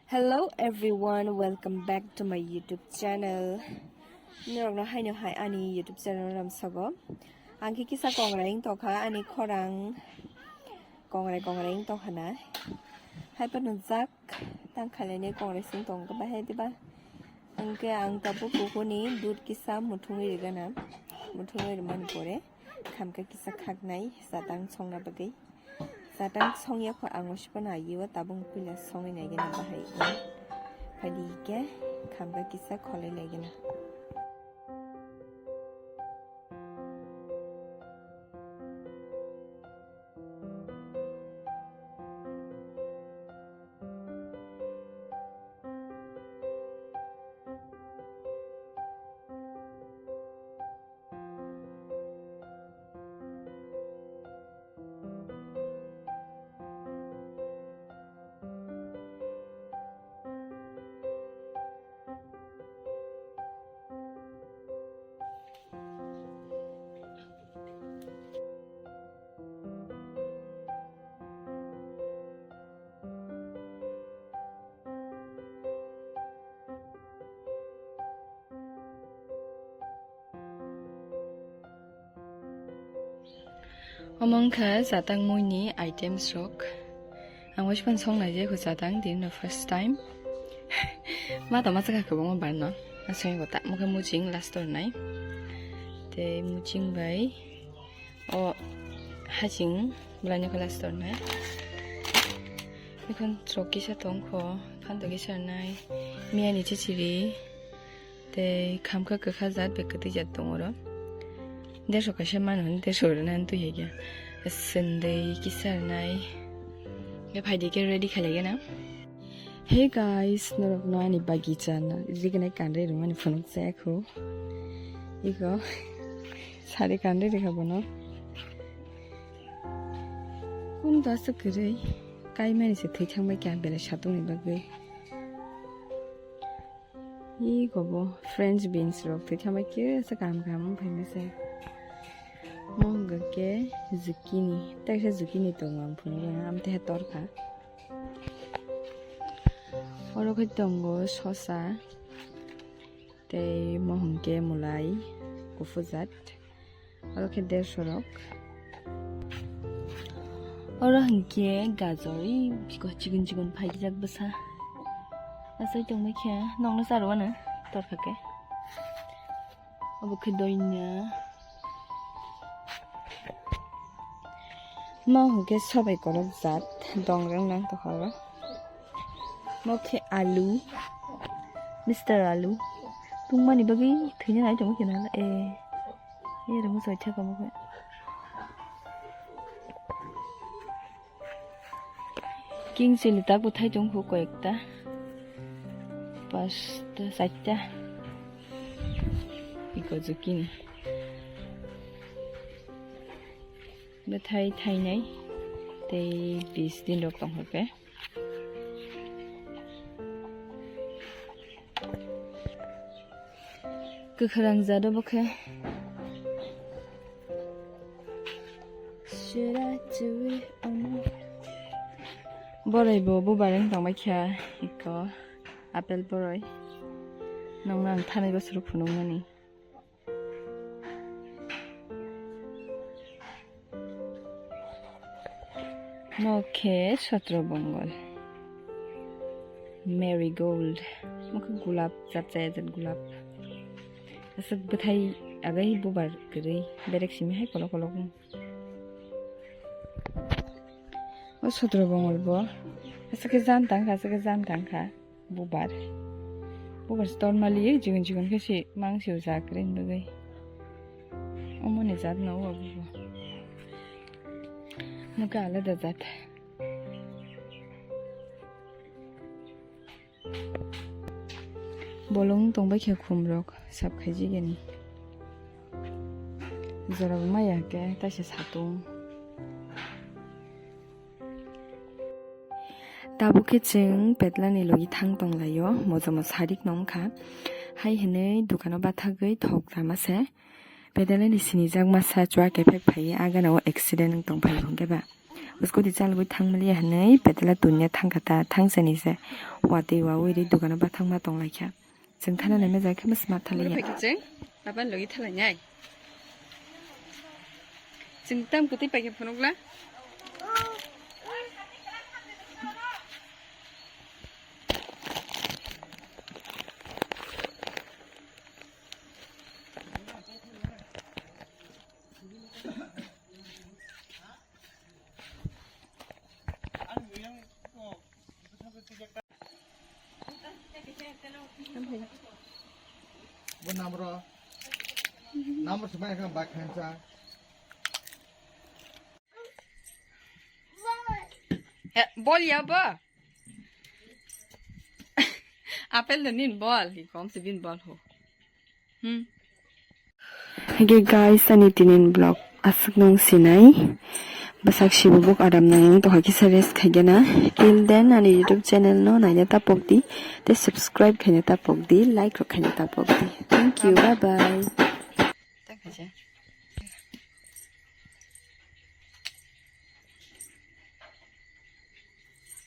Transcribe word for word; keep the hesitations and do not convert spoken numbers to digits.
Hello everyone, welcome back to my YouTube channel. Norokno haino hai ani YouTube channel ramsago. Ang khe kisa kongrai wng tongkha, ani khorang kongrai kongrai wng tongkha na. Hai phano jak tang khailani kongrai sing tongkha bahai diba. Ang khe ang tabuk kuhuni dud kisa muthungwi rigana. Muthungwi rimani pore khamkha kisa khaknai satang songna bagwi. Satang songya kho ang osipano agiwo tabung puila songwi naigena bahai. Phaidi khe khamkha kisa kholai laigena. Omo wngkha chatang muini items rok. Ang waisa phano song nai jai kho chatang, tini no first time. Ma tongma chakha kwbangma bar no. Aswk go ta mokhe muching last or nai. Tei muching bai o haching bwlaino khe last or nai. Ekhon chwrok kisa tong kho, phanto kisa nai. Miyani chichiri. Tei khamkha kwkha jat bai kwtwi jat tongo oro. Dersho kaisa mano hwn, dersho rwna hwn twi hai khe. Sendei kisa rwnai. Khe phaidi khe ready khailai gana. Hey guys, norokno ani bagicha no rignai kanrwi rwmani phunuk chaya kho. Iko sari kanrwi rwkha bono. Kung to aswk kwrwi kaimani se thwi thangbai kha belai satungni bagwi. Iko bo French beans rok thwi thangbai kisa kaham kaham wng phaima se. Mo hwnkha khe zucchini, tei khe zucchini tongo ang phunukgo, amtwi khe torkha. Oro khe tongo sosa, tei mo hwnkhe mulai kuphur jat. Oro khe dersho rok. Oro hinkhe gajor, ui, bikor chikon chikon phaijak bwsa. Asai tongbai khe nokno charwano torkha khe. Obo khe doina. Mo hinkhe sobai korok jat dongrang nang tokha oro. Mo khe alu, Mister Alu. Tungmani bagwi thwina nai tongo khe nang eh. Ere mo soi thaka mo khe. King chili tak bo thai tong kho koyekta. Pasta, chaita. Iko zucchini. Bwthai thainai tei bis din rok tong kho khe. Kwkhrang jado bo khe. Boroi bo bubar wng tongbai kha iko apple boroi. Nokno ang thanai bosoro phunukmani. Mo khe sotro bongol. Marigold. Mo khe gulap, jat chaya jat gulap. Aswk bwthai agai bubar kwrwi. Berek simi hai kolok kolok wng. O sotro bongol bo. Aswk khe jan tang kha, aswk khe jan tang kha. Bubar. Bubar se tormali, jikon jikon khe se mangsi o jakre ni bagwi. Omo ni jat no o bubo. Mo khe alada jat. Bolong tongbai khe khum rok sap khaijigani. Jora bo maya khe taisa satung. Tabuk khe chwng Petlani logi thang tonglaio, mojomo sarik no wngkha. Hai hwnwi dukano bathagwi thok rama se. Petlani sinijak masa chuak effect phaiwi agana o accident wng tongphai hwnkhe ba. Scooty chalwi thangmaliya hinwi petala tunya thangkha ta, thangsani se watwi wawi ri dukano bathangma tonglaikha. Chwng thana naima jai khe ma sma thaliya. Chwng aban logi thalainai. Chwng tam kwtwi paikha phunukla. Bo namro. Namro se mai kha ba khansa. He, bol ya ba? Apple no nin bol, hi kom se bin bol ho. Hmm. Hage guys, ani tinin vlog aswk nang sinai. Bwsak sibubuk aram nang tokha kisa rest khaigena. Till then, ani YouTube channel no naina tapok di, te subscribe khaina tapok di, like rok khaina tapok di. Thank you, bye bye. Thank you.